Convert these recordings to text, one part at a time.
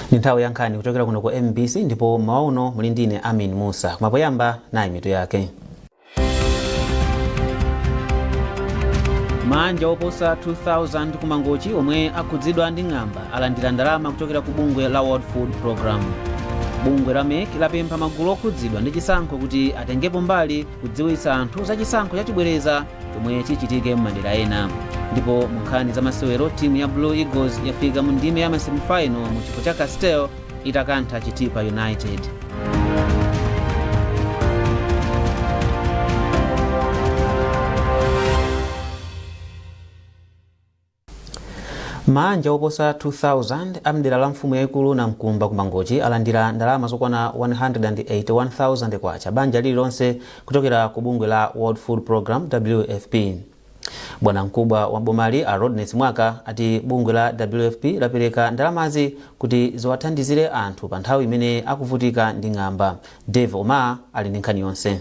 Ndi nthawi ya nkhani kuchokera kuno ku MBC, ndipo mmawa uno muli ndine Amin Musa. Koma poyamba, nayi mitu yake. Maanja oposa 2000 ku Mangochi omwe akhudzidwa ndi ng'amba alandira ndalama kuchokera ku bungwe la World Food Program. Bungwe la MEC lapempha magulu okhudzidwa ndi chisankho kuti atengepo mbali kudziwitsa anthu za chisankho chachibwereza chomwe chichitike m'madera ena. Ndipo mu nkhani za masewero, timu ya Blue Eagles yafika mu ndime ya masemifinal mu chikho cha Castel itakantha Chitipa United. Maanja oposa 2000 a mdera la mfumu yaikulu Namkumba ku Mangochi alandira ndalama zokwana 181,000 kwacha banja lililonse kuchokera ku bungwe la World Food Program, WFP. Bwanamkubwa wa bomali a Rodness Mwaka ati bungwe la WFP lapereka ndalamazi kuti ziwathandizire anthu pa nthawi imene akuvutika ndi ng'amba. Dave Omar ali ndi nkhani yonse.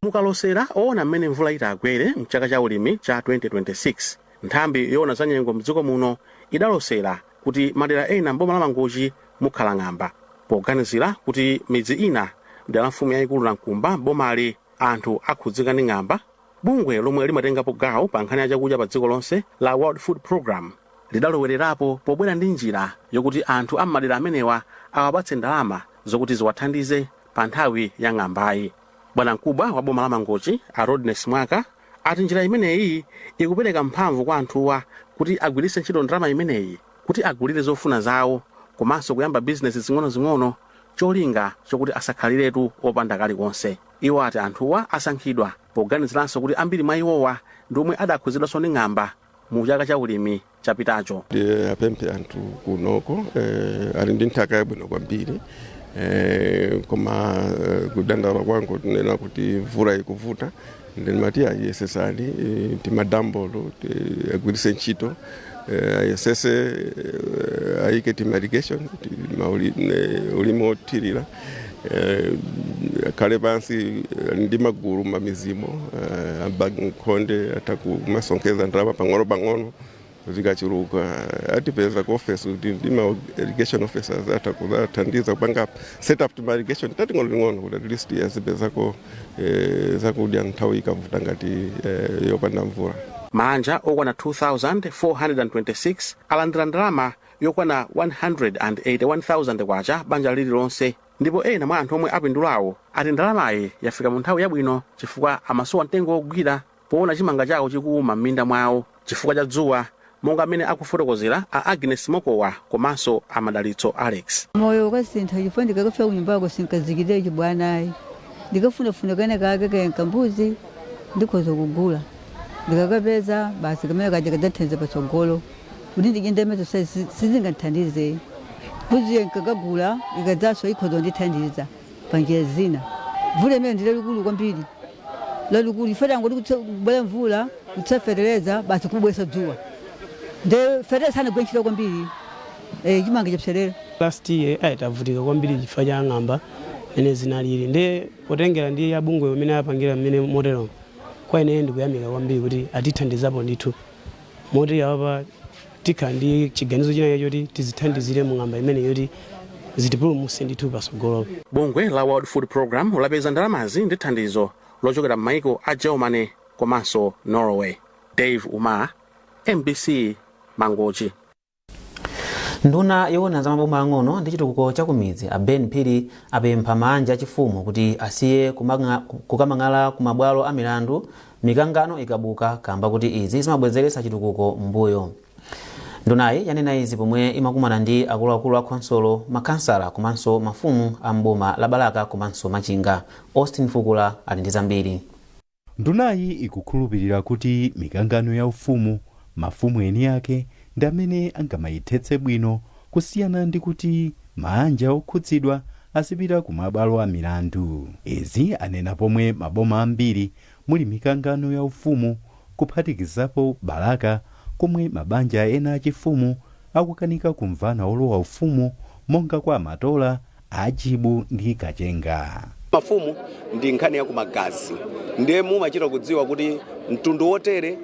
Mukalosera oona mmene mvula itagwere mchaka cha ulimi cha 2026, nthambi yoona za nyengo mdziko muno idalosera kuti madera ena m'boma la Mangochi mukhala ng'amba. Poganizira kuti midzi ina mdera la mfumu yayikulu Namkumba m'bomali anthu akhudzika ndi ng'amba, bungwe lomwe limatengapo gawo pa nkhani ya chakudya pa dziko lonse la World Food Program lidalowererapo pobwera ndi njira yokuti anthu a m'madera amenewa awapatse ndalama zokuti ziwathandize pa nthawi ya ng'ambayi. Bwanamkubwa wa boma la Mangochi a Rodness Mwaka ati njira imeneyi ikupereka mphamvu kwa anthuwa kuti agwiritse ntchito ndalama imeneyi kuti agulire zofuna zawo komanso kuyamba bizinesi zing'onozing'ono, cholinga chokuti asakhaliretu opanda kalikonse. Iwo ati anthuwa asankhidwa poganiziranso kuti ambiri mwa iwowa ndi omwe adakhudzidwanso ndi ng'amba mu chaka cha ulimi chapitacho. Ndiye apemphe anthu kunoko, ali ndi nthaka yabwino kwambiri, koma kudandaula kwangu tinena kuti mvula ikuvuta. Ndimati ayesesani timadambolo agwiritse ntchito, ayesese ayike tima irrigation, ulimi wothirira, akhale pansi ndi magulu mamizimo nkhonde atha kumasonkheza ndalama pang'ono pang'ono, zikachuluka atipeza ku office kuti ndi ma irrigation officers atha kuzathandiza kupanga set up tima irrigation tating'onoting'ono kuti at least azipezako zakudya nthawi ikavuta ngati yopanda mvula. Maanja okwana 2426 alandira ndalama yokwana 181,000 kwacha banja lililonse, ndipo ena mwa anthu omwe apindulawo ati ndalamayi yafika mu nthawi yabwino chifukwa amasowa mtengo wogwira poona chimanga chawo chikuuma m'minda mwawo chifukwa cha dzuwa, monga mmene akufotokozera a Agnes Mokowa komanso a Madalitso Alex. Moyo ukasintha chifukwa ndikakafika kunyumbako sinkazikire chibwanayi, ndikafunafuna kene kake kenkambuzi ndikhoza kugula, ndikakapeza basi kamene kaja kadzathandiza patsogolo. Kuti ndidye ndalama zonse sizingandithandize. Mbuziyo nkakagula ikadzaso ikhoza kundithandiza panjira zina. Vuto imene ndi lalikulu kwambiri, lalikulu ife tangoti kubwera mvula kutsa fetereza basi kubwesa dzuwa, nde fetereza sanagwire ntchito kwambiri, chimanga chapserera. Last year ayi tavutika kwambiri chifukwa cha ng'amba mmene zinalili, nde potengera ndi abungwe amene apangira mmene motero, kwa ineyo ndikuyamika kwambiri kuti atithandizapo ndithu, moti apa tikhala ndi chiganizo china choti tizithandizire mu ng'amba imene yoti zitipulumutse ndithu patsogolopo. Bungwe la World Food Program lapeza ndalamazi ndi thandizo lochokera m'maiko a Germany komanso Norway. Dave Umar, MBC, Mangochi. Nduna yoona za maboma ang'ono ndi chitukuko cha kumidzi a Ben Phiri apempha maanja achifumu kuti asiye kukamang'ala ku mabwalo a milandu mikangano ikabuka, kamba kuti izi zimabwezeretsa chitukuko m'mbuyo. Ndunayi yanena izi pomwe imakumana ndi akuluakulu a khonsolo, makhansala komanso mafumu a mboma la Balaka komanso Machinga. Austin Fukula ali ndi zambiri. Ndunayi ikukhulupirira kuti mikangano ya ufumu, mafumu eni ake ndi amene angamayithetse bwino kusiyana ndi kuti maanja okhudzidwa azipita ku mabwalo a milandu. Izi anena pomwe maboma ambiri muli mikangano ya ufumu, kuphatikizapo Balaka komwe mabanja ena achifumu akukanika kumvana olowa ufumu monga kwa Matola, Ajibu ndi Kachenga. Mafumu ndi nkhani ya kumagazi, ndiye mumachita kudziwa kuti mtundu wotere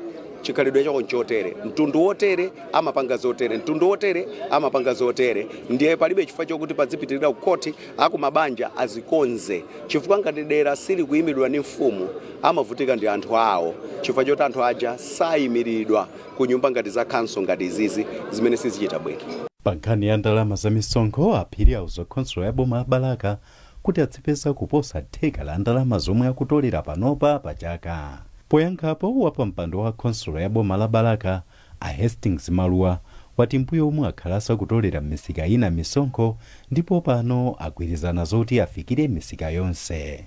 Chikhalidwe chako nchotere, mtundu wotere amapanga zotere, mtundu wotere amapanga zotere. Ndiye palibe chifukwa chokuti padzipitirira kukhoti, akumabanja azikonze, chifukwa ngati dera silikuyimiridwa ndi mfumu, amavutika ndi anthu awo, chifukwa choti anthu aja sayimiridwa ku nyumba ngati za council, ngati izizi zimene sizichita bwino. Pa nkhani ya ndalama za misonkho, a Phiri auza khonsolo ya boma la Balaka kuti adzipeza kuposa theka la ndalama zomwe akutolera panopa pa chaka. Poyankhapo, wapampando wa khonsolo ya boma la Balaka a Hastings Maluwa wati mbuyo omwe akhala asakutolera m'misika ina misonkho, ndipo pano agwirizana zoti afikire misika yonse.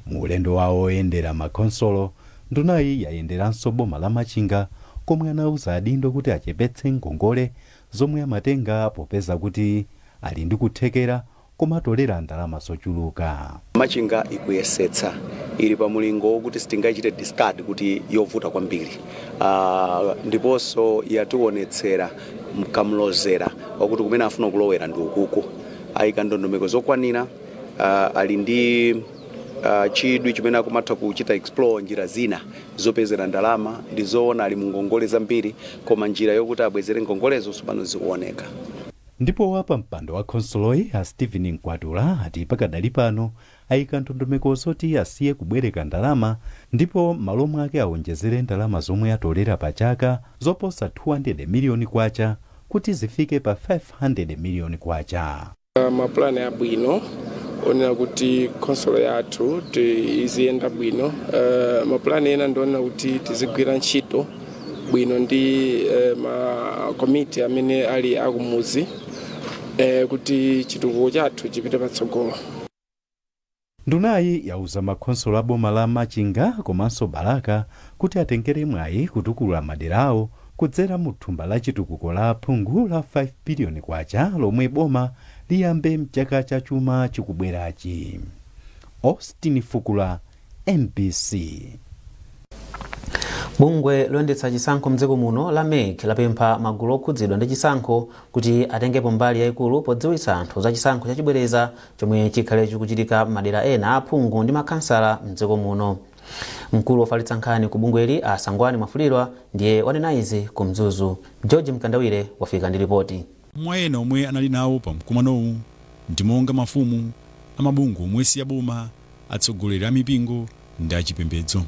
Mu ulendo wawo oyendera makhonsolo, ndunayi yayenderanso boma la Machinga, komwe anauza adindo kuti achepetse ngongole zomwe amatenga, popeza kuti ali ndi kuthekera komatolera ndalama zochuluka. Machinga ikuyesetsa, ili pa mulingo wokuti sitingachite discard kuti yovuta kwambiri, ndiponso yationetsera mkamlozera wakuti kumene afuna kulowera ndi ukuku. Ayika ndondomeko zokwanira, ali ndi chidwi chimene akumatha kuchita explore njira zina zopezera ndalama. Ndi zoona ali mu ngongole zambiri, koma njira yokuti abwezere ngongolezo tsopano zikuoneka. Ndipo wapampando wa khonsoloyi a Stephen Mkwatula ati pakadali pano ayika ndondomeko zoti asiye kubwereka ndalama, ndipo m'malo mwake awonjezere ndalama zomwe atolera pa chaka zoposa 200 miliyoni kwacha kuti zifike pa 500 miliyoni kwacha. Mapulani abwino onena kuti khonsolo yathu iziyenda bwino. Mapulani ena ndionena kuti tizigwira ntchito bwino ndi makomiti amene ali akumuzi, kuti chitukuko chathu chipite patsogolo. Ndunayi yauza makhonsolo a boma la Machinga komanso Balaka kuti atengere mwayi kutukula madera awo kudzera mu thumba la chitukuko la aphungu la 5 biliyoni kwacha lomwe boma liyambe mchaka cha chuma chikubwerachi. Austin Fukula, MBC. Bungwe loyendetsa chisankho mdziko muno la MEC lapempha magulu okhudzidwa ndi chisankho kuti atengepo mbali yayikulu podziwitsa anthu za chisankho chachibwereza chomwe chikhale chikuchitika m'madera ena aphungu ndi makhansala mdziko muno. Mkulu wofalitsa nkhani ku bungweli a Sangwani Mwafulirwa ndiye wanena izi ku Mzuzu. George Mkandawire wafika ndi ripoti. Mwa ena omwe anali nawo pa mkumanowu ndi monga mafumu, amabungwe omwe si aboma, atsogoleri a mipingo ndi achipembedzo.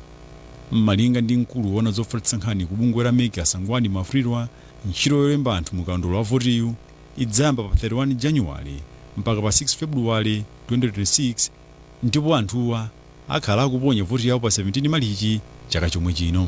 Malinga ndi mkulu woona zofalitsa nkhani ku bungwe la MEC a Sangwani Mwafulirwa, ntchito yolemba anthu mu kaundula wa votiyu idzayamba pa 31 Januwale mpaka pa 6 Februwale 2026, ndipo anthuwa akhala akuponya voti yawo pa 17 Malichi chaka chomwe chino.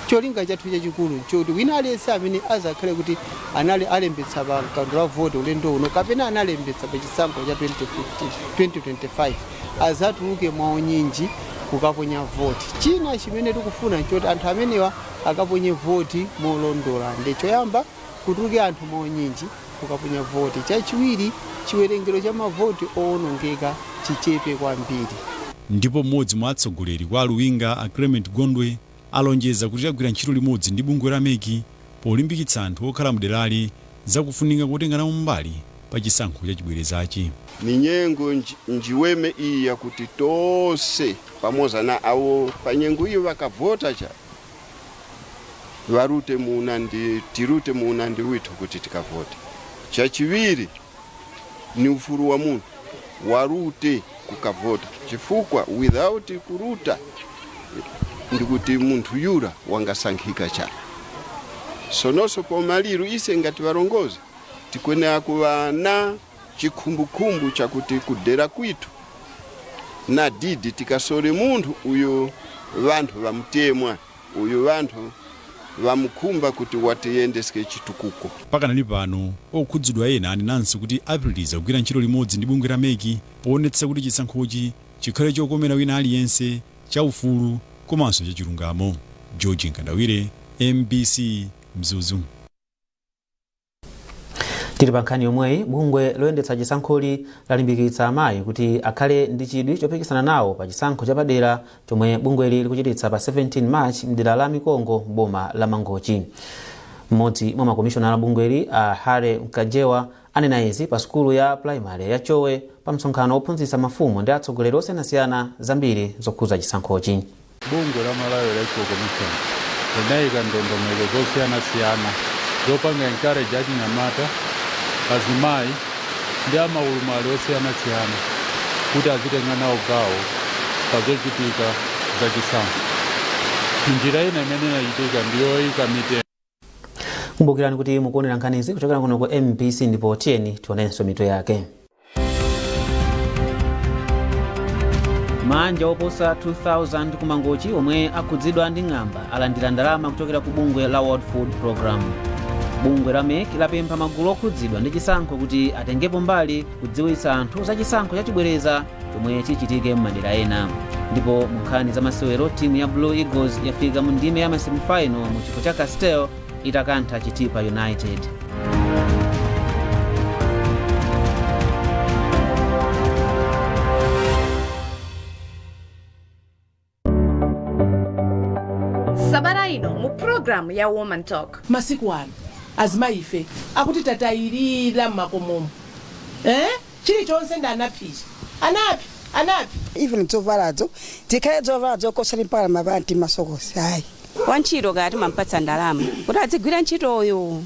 Cholinga chathu chachikulu nchoti wina aliyense amene azakhale kuti anali alembetsa pa kaundula wa voti ulendo uno kapena analembetsa pa chisankho cha 2015, 2025 azatuluke mwaunyinji kukaponya voti. China chimene tikufuna nchoti anthu amenewa akaponye voti molondola. Ndi choyamba, kutuluke anthu mwaunyinji kukaponya voti. Chachiwiri, chiwerengero cha mavoti owonongeka chichepe kwambiri. Ndipo mmodzi mwa atsogoleri kwa Aluwinga a Clement Gondwe alonjeza kuti agwira ntchito limodzi ndi bungwe la MEC polimbikitsa anthu okhala mderali zakufunika kutenga nawo mbali pa chisankho chachibwerezachi. Ni nyengo njiweme iyi yakuti tose pamoza na awo pa nyengo iyo vakavota cha varute muunandi, tirute muunandi withu kuti tikavote. Chachiwiri, ni ufulu wa munthu warute kukavota, chifukwa without kuruta ndikuti munthu yura wangasankhika cha sononso. Pomaliro, ise ngati varongozi tikwenera kuva na chikhumbukhumbu chakuti kudera kwithu na didi tikasore munthu uyo vanthu vamutemwa, uyu vanthu vamukhumba kuti watiyendeseke chitukuko. Pakanali pano, okhudzidwa ena anenanso kuti apitiriza kugwira ntchito limodzi ndi bungwe la MEC poonetsa kuti chisankhochi chikhale chokomera wina aliyense, chaufulu komanso chachilungamo. George Nkandawire, MBC, Mzuzu. Tili pa nkhani yomweyi, bungwe loyendetsa chisankholi lalimbikitsa amayi kuti akhale ndi chidwi chopikisana nawo pa chisankho chapadera chomwe bungweli likuchititsa pa 17 March mdera la Mikongo, boma la Mangochi. Mmodzi mwa makomishonala bungweli a Hare Mkajewa anena izi pa sukulu ya primary ya Chowe pa msonkhano wophunzitsa mafumu ndi atsogoleri osiyanasiyana zambiri zokhudza chisankhochi. Bungwe la Malawi Electoral Commission Linayika ndondomeko zosiyanasiyana zopanga encourage achinyamata, azimayi ndi amaulumali osiyanasiyana kuti azitenga nawo gawo pa zochitika zachisankho. Njira ina imene inachitika ndiyoyika mitengo. Kumbukirani kuti mukuonera nkhanizi kuchokera kuno ku MBC, ndipo tiyeni tionenso mitu yake. Maanja oposa 2000 ku Mangochi omwe akhudzidwa ndi ng'amba alandira ndalama kuchokera ku bungwe la World Food Program. Bungwe la MEC lapempha magulu okhudzidwa ndi chisankho kuti atengepo mbali kudziwitsa anthu za chisankho chachibwereza chomwe chichitike m'madera ena. Ndipo mu nkhani za masewero, timu ya Blue Eagles yafika mu ndime ya masemifinal mu chikho cha Castel itakantha Chitipa United. Sabata ino mu programu ya Woman Talk. Masiku ano azimayi ife akuti tatayirira mmakomomo, eh? Chilichonse ndi anaphicha, anaphi, anaphi. Even zovalazo, tikhale zovala zokosera mpaka mapanti, masokosi, ayi. Wantchito kaya timampatsa ndalama kuti adzigwira ntchitoyo,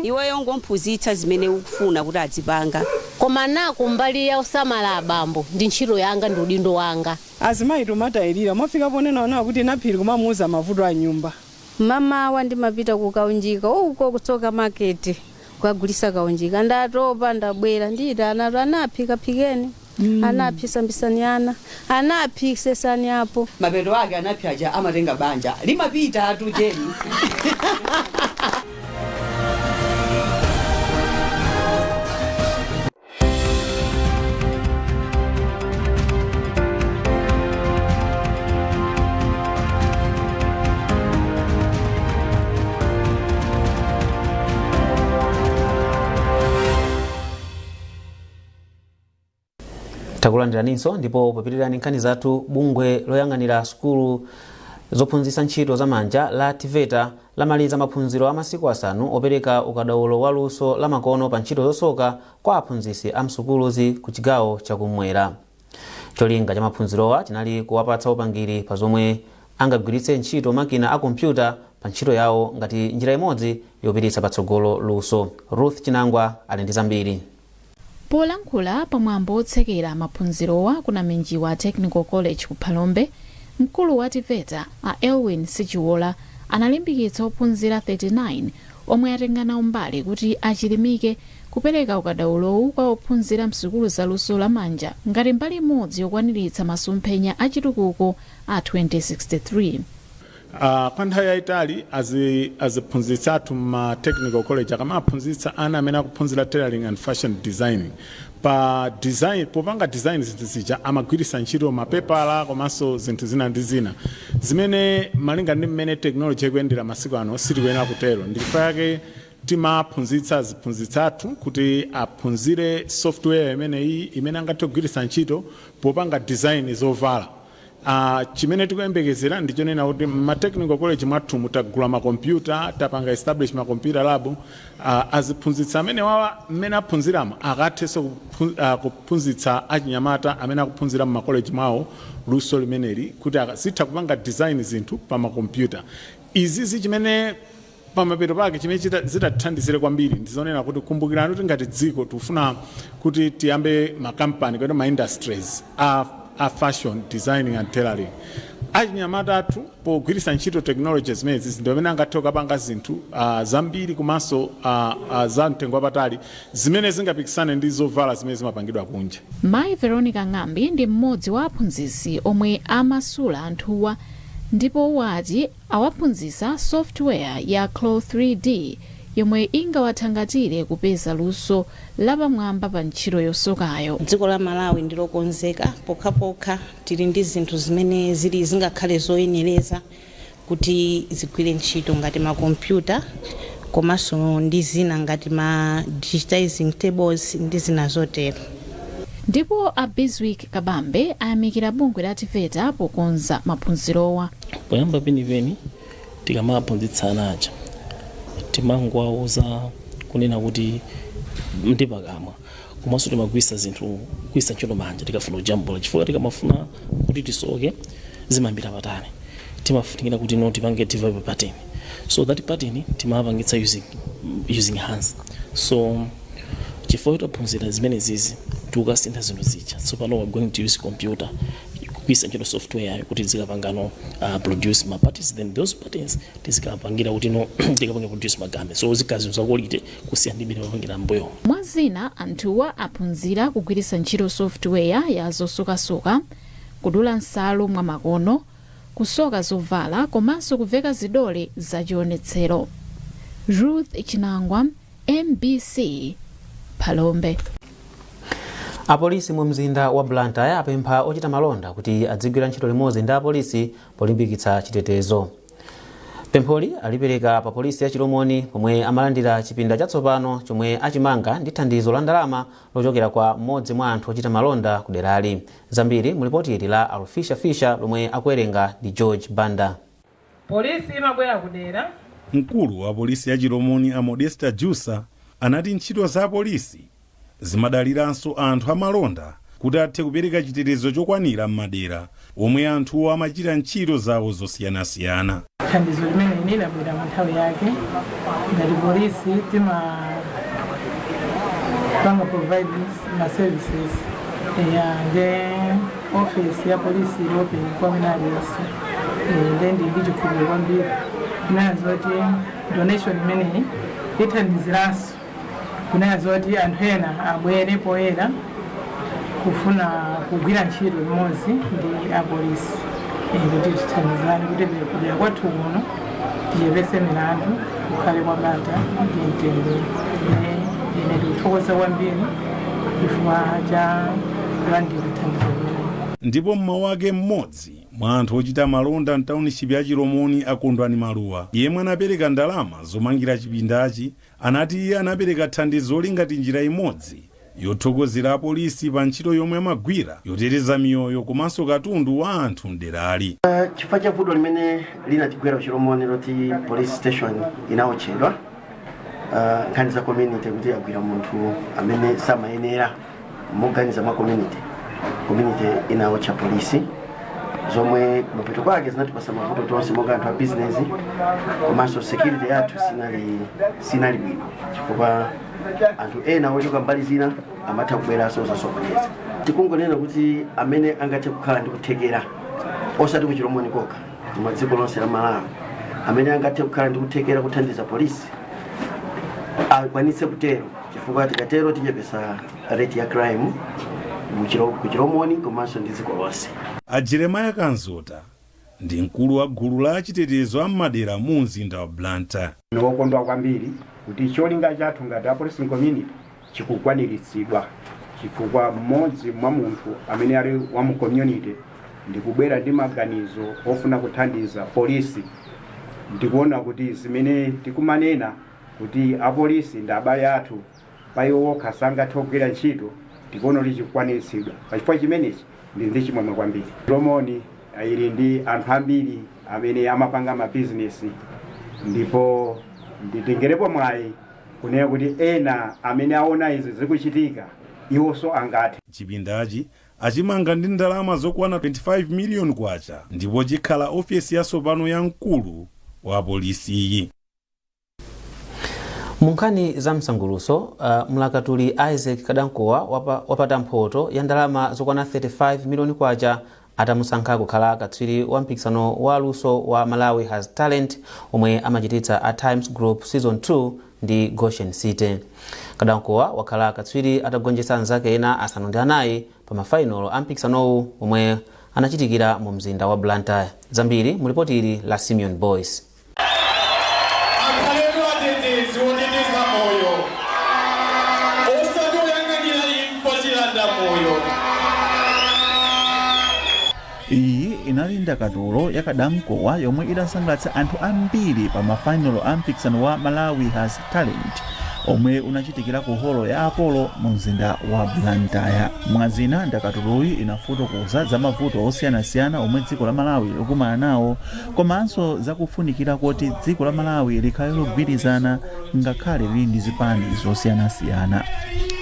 iweyo ngomphunzitsa zimene ukufuna kuti adzipanga. Koma nako mbali ya usamala abambo ndi ntchito yanga, ndi udindo wanga. Azimayi tumatayirira, mwafika ponena onawa kuti naphiri kumamuuza mavuto a nyumba. Mamawa ndimapita kukaunjika uko, kutsoka maketi, kukagulisa kaunjika. Ndatopa, ndabwera, ndiyita anatu: "Anaphi, kaphikeni. Anaphi, sambisani ana. Anaphi, sesani apo." Mapeto ake anaphi aja amatenga banja limapita atu jeni. Takulandiraninso, ndipo popitirani nkhani zathu, bungwe loyang'anira sukulu zophunzitsa ntchito zamanja la TEVETA lamaliza maphunziro a masiku 5 opereka ukadaulo wa luso la makono pa ntchito zosoka kwa aphunzitsi a msukuluzi ku chigawo chakumwera. Cholinga cha maphunzirowa chinali kuwapatsa upangiri pa zomwe angagwiritse ntchito makina a kompyuta pa ntchito yawo ngati njira imodzi yopititsa patsogolo luso. Ruth Chinangwa ali ndi zambiri. Polankhula pamwambo wotsekera maphunzirowa ku Naminjiwa Technical College ku Phalombe, mkulu wa TEVETA a Elwin Sichiwola analimbikitsa ophunzira 39 omwe atenga nawo mbali kuti achilimike kupereka ukadaulowu kwa ophunzira msukulu za luso lamanja ngati mbali imodzi yokwaniritsa masomphenya achitukuko a 2063. Kwa nthawi yayitali aziphunzitsi athu ma technical college akamaphunzitsa ana amene akuphunzira tailoring and fashion designing, pa design, popanga design zinthu zija amagwiritsa ntchito mapepala komanso zinthu zina ndi zina zimene malinga ndi mmene technology ikuyendera masiku ano sitikuyenera kutero. Ndi chifukwa yake timaphunzitsa aziphunzitsi athu kuti aphunzire software imeneyi imene angathe kugwiritsa ntchito popanga design zovala. Chimene tikuyembekezera ndichonena kuti ma technical college mwathu mutagula makompyuta, tapanga establish ma computer lab, aziphunzitsi amene wawa mmene aphunziramo akathenso kuphunzitsa achinyamata amene akuphunzira mu makoleji mwawo luso limeneli kuti azitha kupanga design zinthu pa makompyuta. Izizi chimene pamapeto pake chimene zitatithandizire kwambiri ndizonena kuti, kumbukirani kuti ngati dziko tikufuna kuti tiyambe makampani kapena ma industries a fashion designing and tailoring. Achinyamata athu pogwiritsa ntchito technology zimenezi ndi amene angathe kukapanga zinthu zambiri komanso za mtengo wapatali zimene zingapikisane ndi zovala zimene zimapangidwa kunja. Mayi Veronica Ng'ambi ndi mmodzi wa aphunzitsi omwe amasula anthuwa, ndipo wati awaphunzitsa software ya Clo 3D yomwe ingawathangatire kupeza luso lapamwamba pa ntchito yosokayo. Dziko la Malawi ndi lokonzeka pokhapokha tili ndi zinthu zimene zili zingakhale zoyenereza kuti zigwire ntchito ngati makompyuta komanso ndi zina ngati ma digitizing tables ndi zina zotero. Ndipo a Bizwick Kabambe ayamikira bungwe la TEVETA pokonza maphunzirowa. Poyamba penipeni tikamaphunzitsa ana aja timangowauza kunena kuti ndi pakamwa, komanso timagwiritsa zinthu, kugwiritsa ntchito manja tikafuna kujambula, chifukwa tikamafuna kuti tisoke zimayambira patali. Timafunikira kuti no tipange develop pattern, so that pattern timapangitsa using hands. So chifukwa taphunzira zimene zizi, tikukasintha zinthu zija. Tsopano we're going to use computer, kugwiritsa ntchito software yayo kuti zikapangano produce ma patterns, then those patterns tizikapangira kuti no tikapange produce ma garments, so zikhala zinthu za quality kusiyana ndi mmene mapangira mbuyo. Mwa zina, anthuwa aphunzira kugwiritsa ntchito software ya zosokasokа, kudula nsalu mwa makono, kusoka zovala komanso kuveka zidole zachionetsero. Ruth Chinangwa, MBC, Phalombe. Apolisi mu mzinda wa Blantyre apempha ochita malonda kuti adzigwira ntchito limodzi ndi apolisi polimbikitsa chitetezo. Pempholi alipereka pa polisi ya Chilomoni pomwe amalandira chipinda chatsopano chomwe achimanga ndi thandizo la ndalama lochokera kwa mmodzi mwa anthu ochita malonda ku derali. Zambiri mu lipoti ili la Alfisha Fisha lomwe akuwerenga ndi George Banda. Polisi imabwera kudera. Mkulu wa polisi ya Chilomoni, a Modesta Jusa, anati ntchito za polisi zimadaliranso anthu amalonda kuti athe kupereka chitetezo chokwanira m'madera omwe anthuwo amachita ntchito zawo zosiyanasiyana. Thandizo limene linabwera mu nthawi yake. Ngati polisi timapanga provide ma services ya nde office ya polisi ili open kwa wina aliyense. Nde ndi ndi chikhulupiriro kwambiri kunena zoti donation imeneyi ithandiziranso kunena zoti anthu ena abwere poyera kufuna kugwira ntchito limodzi ndi apolisi, kuti tithandizane kuti kudera kwathu kuno tichepese milandu, kukhale kwabata ndi mtendere. Ine ndikuthokoza kwambiri chifukwa cha kulandira thandizo limeneli. Ndipo mmawu ake, mmodzi mwa anthu ochita malonda mtawunishipi ya Chilomoni, Akondwani Maluwa, yemwe anapereka ndalama zomangira chipindachi, anati iye anapereka thandizoli ngati njira imodzi yothokozera apolisi pa ntchito yomwe amagwira yoteteza miyoyo komanso katundu wa anthu mderali. Chifukwa cha vuto limene linatigwera kuChilomoni loti police station inawotchedwa, nkhani za community kuti agwira munthu amene samayenera moganiza mwa community inawotcha polisi, zomwe kumapeto kwake zinatipasa mavuto tonse monga anthu a business, komanso security yathu sinali bwino chifukwa anthu ena ochoka mbali zina amatha kubweranso zasokoneza. Tikungonena kuti amene angathe kukhala ndi kuthekera, osati kuChilomoni kokha koma dziko lonse la Malawi, amene angathe kukhala ndi kuthekera kuthandiza polisi akwanitse kutero, chifukwa tikatero tichepesa rate ya crime kuChilomoni komanso ndi dziko lonse. A Jeremiah Kanzota ndi mkulu wa gulu la achitetezo a m'madera mu mzinda wa Blantyre. Wokondwa kwambiri kuti cholinga chathu ngati a policing community chikukwaniritsidwa, chifukwa mmodzi mwa munthu amene ali wa mu community ndikubwera ndi maganizo ofuna kuthandiza polisi, ndikuona kuti zimene tikumanena kuti apolisi ndi abale athu, pa iwo okha sangathe kugwira ntchito, tikuona kuti chikukwaniritsidwa. Pachifukwa chimenechi ndili ndi chimwemwe kwambiri. Chilomoni ili ndi anthu ambiri amene amapanga mabizinesi, ndipo nditengerepo mwayi kunena kuti ena amene aona izi zikuchitika iwonso angathe. Chipindachi achimanga ndi ndalama zokwana 25 miliyoni kwacha ndipo chikhala ofesi yatsopano ya mkulu wa polisiyi. Mu nkhani za msangulutso, mlakatuli Isaac Kadankowa wapata mphoto ya ndalama zokwana 35 miliyoni kwacha atamusankha kukhala katswiri wa mpikisano wa luso wa Malawi Has Talent omwe amachititsa a Times Group season 2 ndi Goshen City. Kadankowa wakhala katswiri atagonjetsa anzake ena 9 pa mafainolo a mpikisanowu omwe anachitikira mu mzinda wa Blantyre. Zambiri mu lipoti ili la Simeon Boyce. Akhaletu atetezi oteteza moyo, osati oyang'anira imfa chilanda moyo. Iyi inali ndakatulo ya Kadamkowa yomwe idasangalatsa anthu ambiri pa mafainolo a mpikisano wa Malawi Has Talent omwe unachitikira ku holo ya Apollo mu mzinda wa Blantyre. Mwazina, ndakatuloyi inafotokoza za mavuto osiyanasiyana omwe dziko la Malawi likumana nawo komanso zakufunikira koti dziko la Malawi likhale logwirizana ngakhale lili ndi zipani zosiyanasiyana.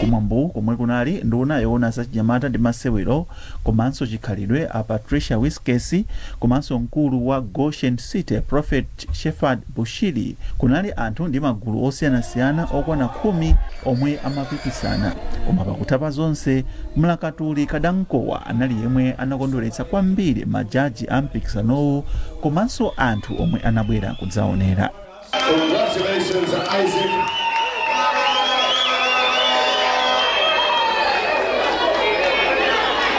Kumwambowu, komwe kunali nduna yoona zachinyamata ndi masewero komanso chikhalidwe a Patricia Wiskes komanso mkulu wa Goshen City Prophet Shepherd Bushiri, kunali anthu ndi magulu osiyanasiyana okwana 10 omwe amapikisana. Koma pakutha pa zonse, mlakatuli Kadamkowa anali yemwe anakondweretsa kwambiri majaji a mpikisanowu komanso anthu omwe anabwera kudzaonera. Congratulations, Isaac.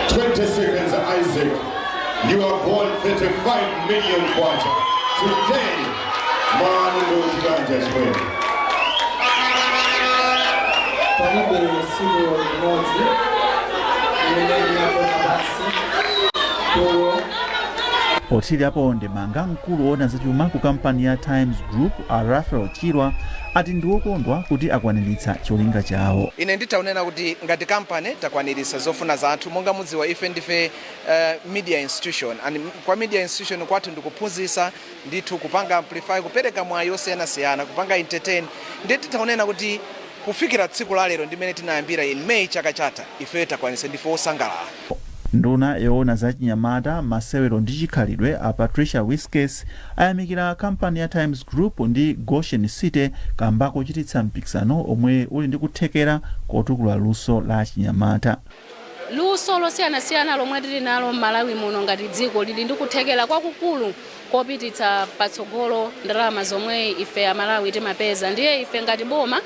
20 seconds, Isaac. You have won 35 million kwacha. Today, Manu Ndojiganja Chimwene. Palibe tsiku limodzi limene ndinagona pansi tulo. Pothirirapo ndemanga, mkulu woona zachuma ku kampani ya Times Group a Raphael Chirwa ati ndiwokondwa kuti akwaniritsa cholinga chawo. Ine nditaunena kuti ngati kampani takwaniritsa zofuna zathu. Monga mudziwa, ife ndife media institution, and kwa media institution kwathu ndikuphunzitsa ndithu, kupanga amplify, kupereka mwayi osiyanasiyana, kupanga entertain. Ndiye titaunena kuti kufikira tsiku la lero, ndimene tinayambira in May chaka chatha, ife takwanitsa, ndife osangalala. Nduna yoona zachinyamata, masewero ndi chikhalidwe a Patricia Wiskes ayamikira kampani ya Times Group ndi Goshen City kamba kochititsa mpikisano omwe uli ndi kuthekera kotukula luso la chinyamata. Luso losiyanasiyana lomwe tili nalo m'Malawi muno ngati dziko lili ndi kuthekera kwakukulu kopititsa patsogolo ndalama zomwe ife Amalawi timapeza. Ndiye ife ngati boma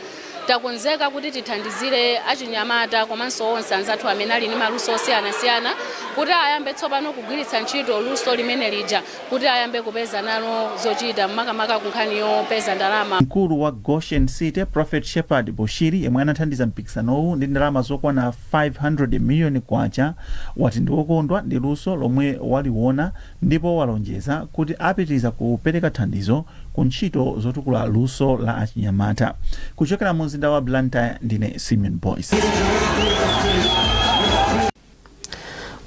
takonzeka kuti tithandizire achinyamata komanso onse anzathu amene ali ndi maluso osiyanasiyana kuti ayambe tsopano kugwiritsa ntchito luso limene lija kuti ayambe kupeza nalo zochita, makamaka ku nkhani yopeza ndalama. Mkulu wa Goshen City Prophet Shepherd Bushiri, yemwe anathandiza mpikisanowu ndi ndalama zokwana 500 miliyoni kwacha, wati ndiwokondwa ndi luso lomwe waliwona ndipo walonjeza kuti apitiriza kupereka thandizo ku ntchito zotukula luso la achinyamata. Kuchokera mu mzinda wa Blantyre, ndine Simeon Boyce.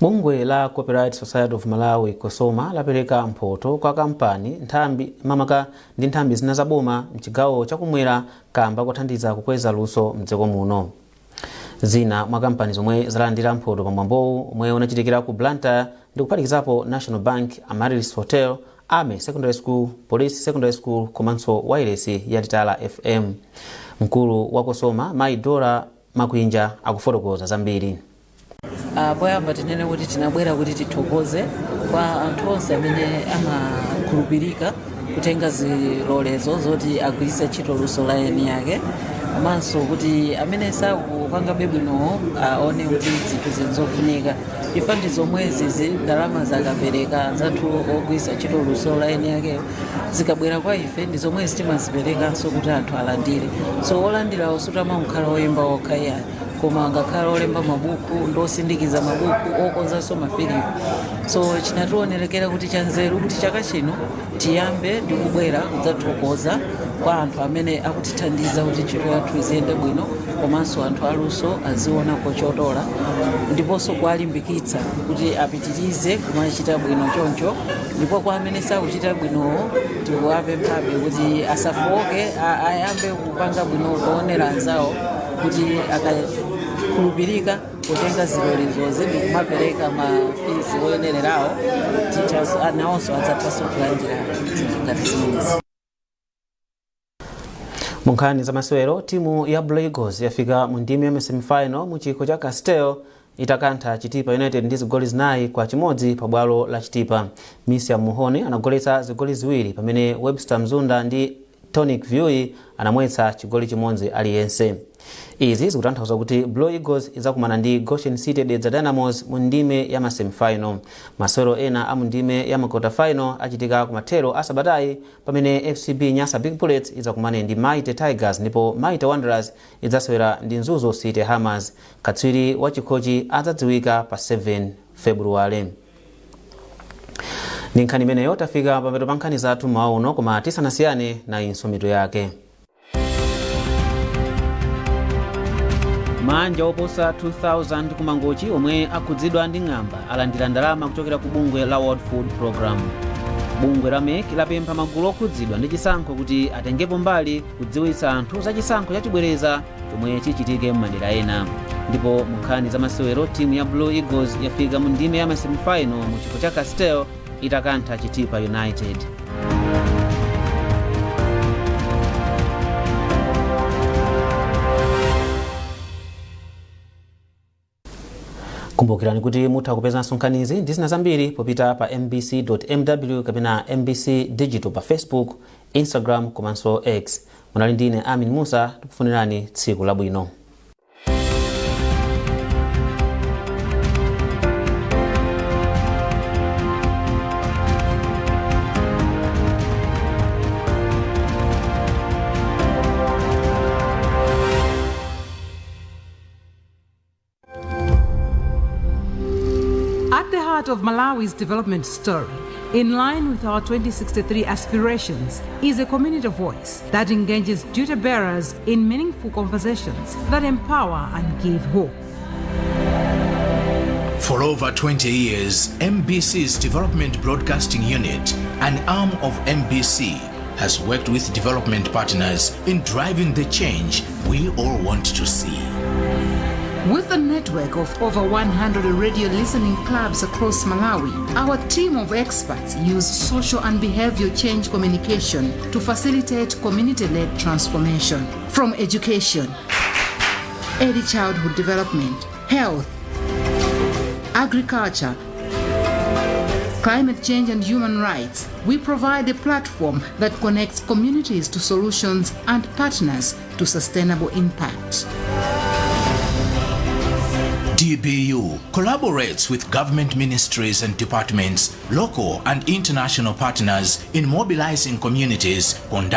Bungwe la Copyright Society of Malawi, COSOMA, lapereka mphoto kwa kampani, nthambi mamaka ndi nthambi zina za boma mchigawo chakumwera kamba kothandiza kukweza luso mdziko muno. Zina mwa kampani zomwe zalandira mphoto pamwambowu omwe unachitikira ku Blantyre ndi kuphatikizapo National Bank, Amaryllis Hotel, Army Secondary School, Police Secondary School komanso wailesi ya Litala FM. Mkulu wa COSOMA Mayi Dora Makwinja akufotokoza zambiri. Poyamba tinene kuti tinabwera kuti tithokoze kwa anthu onse amene amakhulupirika kutenga zilolezo zoti agwiritse ntchito luso la eni yake, komanso kuti amene sakupangabe bwinowo aone kuti zinthu zinzofunika. Ifa ndi zomwezi zi ndalama zakapereka anzathu ogwiritsa ntchito luso la eni yake, zikabwera kwa ife ndi zomwezi timaziperekanso kuti anthu alandire. So olandirawo sutamakhala oyimba okha iyayi, koma ngakhale olemba mabuku ndi osindikiza mabuku, okonzanso mafilimu. So chinationerekera kuti chanzeru kuti chaka chino tiyambe ndi kubwera kudzathokoza kwa anthu amene akutithandiza kuti ntchito yathu iziyende bwino, komanso anthu aluso aziona kochotola, ndiponso kuwalimbikitsa kuti apitirize kumachita bwino choncho. Ndipo kwa amene sakuchita bwinowo, tikuwapemphabe kuti asafowoke, ayambe kupanga bwino kuonera anzawo, kuti akakhulupirika kutenga zilolezozi ndi kumapereka ma fees oyenererawo, nawonso adzathanso kulandira zinthu ngati zimenezi. Mu nkhani za masewero, timu ya Blue Eagles yafika mu ndime ya semifinal mu chikho cha Castel itakantha Chitipa United ndi zigoli 4-1 pa bwalo la Chitipa. Misia Muhone anagoletsa zigoli ziwiri, pamene Webster Mzunda ndi Tonic Viui anamwetsa chigoli chimodzi aliyense. Izi zikutanthauza kuti Blue Eagles idzakumana ndi Goshen City Dedza Dynamos mu ndime ya masemifinal. Masewero ena a mu ndime ya ma quarter achitika kumathero a sabatayi, pamene FCB Nyasa Big Bullets idzakumane ndi Mighty Tigers ndipo Mighty Wanderers idzasewera ndi Mzuzu City Hammers. Katswiri wa chikhochi adzadziwika pa 7 Februwale. Ndi nkhani imeneyo tafika pamapeto pa nkhani zathu mmawa uno, koma tisanasiyane, nayinso mitu yake. Manja oposa 2000 ku Mangochi omwe akhudzidwa ndi ng'amba alandira ndalama kuchokera ku bungwe la World Food Program. Bungwe la MEC lapempha magulu okhudzidwa ndi chisankho kuti atengepo mbali kudziwitsa anthu za chisankho chachibwereza. Chomwe chichitike m'madera ena. Ndipo mu nkhani za masewero, timu ya Blue Eagles yafika mu ndime ya masemifinal mu chikho cha Castel itakantha Chitipa United. Kumbukirani kuti mutha kupezanso nkhanizi ndi zina zambiri popita pa mbc.mw kapena MBC Digital pa Facebook, Instagram komanso X. Munali ndine Amin Musa, tikufunirani tsiku labwino. At the heart of Malawi's development story, in line with our 2063 aspirations, is a community voice that engages duty bearers in meaningful conversations that empower and give hope. For over 20 years, MBC's Development Broadcasting Unit, an arm of MBC, has worked with development partners in driving the change we all want to see. With a network of over 100 radio listening clubs across Malawi, our team of experts use social and behavior change communication to facilitate community led transformation. From education, early childhood development, health, agriculture, climate change, and human rights, we provide a platform that connects communities to solutions and partners to sustainable impact. DBU collaborates with government ministries and departments, local and international partners in mobilizing communities, conducting